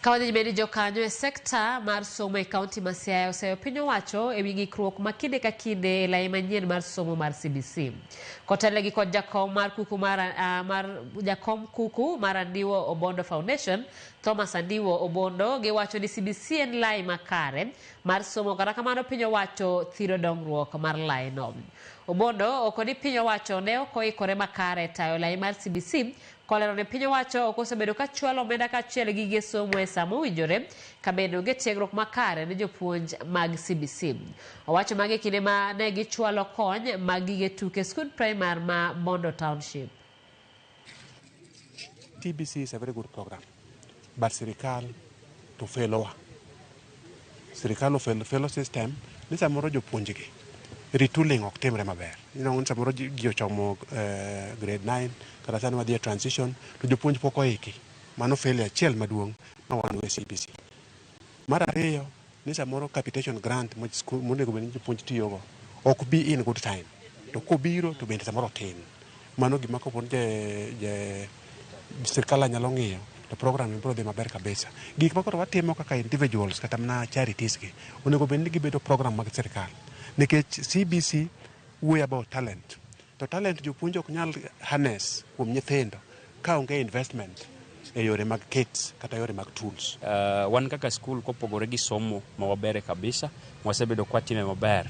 Ka wadhi nyime ni jokanyo e sekta mar somo e kaunti ma Siaya oseyo piny owacho e wi ng'ikruok ma kinde ka kinde e lai manyien mar somo mar CBC. Kotelnegi kod jakom mar kuku mar, mar jakom kuku mar Andiwo Obondo Foundation, Thomas Andiwo Obondo, giwacho ni CBC en lai makare mar somo kata kamano piny owacho thiro dongruok mar laino. Obondo oko ni piny owacho ne ok oikore makare tayo lai mar CBC kolero ni piny owacho ok osebedo ka chwalo omenda kaachiel gi gige somo e saa mowinjore ka bende onge tiegruok makare ne jopuonj mag CBC. Owacho magi e kinde ma ne gichwalo kony mag gige tuke e skund primar ma Bondo Township. TBC is a very good program, but sirikal to felowa. Sirikal ofel felo system ni samoro jopuonjgi retooling ok timre maber. Ineno ni samoro ji ochomo grade 9 kata sani wadhi e transition to jopuonj pok oiki. Mano failure achiel maduong' ma wan go e CBC. Mar ariyo ni samoro capitation grant monego bed ni jopuonj tiyogo ok bi in good time. To kobiro to bende samoro tin. Mano gima kapo ni je sirkal nyalo ng'iyo to program ni biro dhi maber kabisa. Gik ma koro watimo kaka individuals kata mana charities gi onego bed ni gibedo program mag sirkal. Nikech CBC wuoyo about talent. To talent jopuonj ok nyal harness kuom nyithindo ka onge investment e yore mag kits kata yore mag tools. Wan kaka skul kopogore gi somo ma wabere kabisa, wasebedo kwatime maber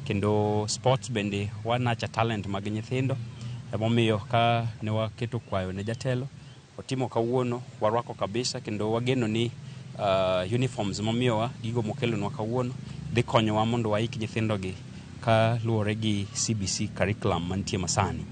kendo sports bende wanacha talent mag nyithindo emomiyo ka ne waketo kwayo ne jatelo otimo kawuono warwako kabisa kendo wageno ni uniforms momiyowa gigo mokelonwa kawuono dhi konyowa mondo waik nyithindogi ka luwore gi CBC curriculum mantie masani.